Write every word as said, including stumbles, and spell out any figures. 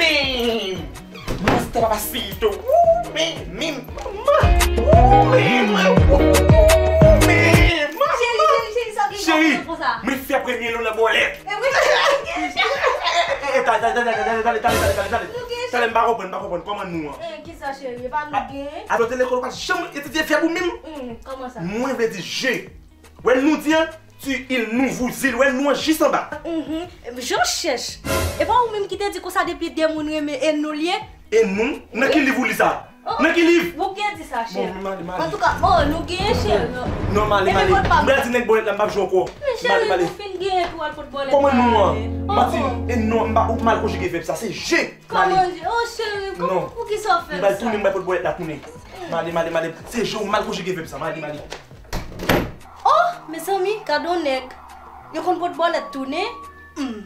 Bim! Masta Papacito. Wou, men, men, mama. Wou, men, mwen, wou, men, mama. Cheri, cheri, cheri, sa gen kòman konsa? Mwen fè premye nou nan bòlèt. E wi, cheri. E, e, e, tale, tale, tale. Nou gen cheri. Tale, m pa konprann, m pa konprann. Kòman nou an? E, kisa, cheri? E pa nou gen? Atò, te lekòl ou pa janm etidye vyèb ou menm? Hmm, kòman sa? Mwen vle di je. Wè nou di an, tu, il, nous, vous, il, wè nou an jis anba. Mhm. Jan chèch. E pa ou menm ki te di konsa depi de moun renmen e nou l ye? E nou? Nan ki liv ou li sa? Oh, nan ki liv? Ou gen di sa, cheri. Bon, m ale, m ale. Antouka, oh, nou gen cheri. Non, m ale, m ale. M pral di nèg bòlèt la, m p ap jwe ankò. M ale, m ale. Men cheri, nou fin genyen pou al pot bòlèt la. Kòman nou an? M pa di, e non, m pa, ou mal konjige vèb sa, se je. M ale. Kòman je? Oh, cheri, kòman, poukisa w fè m sa? M pral tounen, m pral pot bòlèt la tounen. M ale, m ale, m ale. Se je ou mal konjige vèb sa, m ale, m ale. Oh, mezanmi, gad on nèg. Yo konn pot bòlèt tounen? Hmm.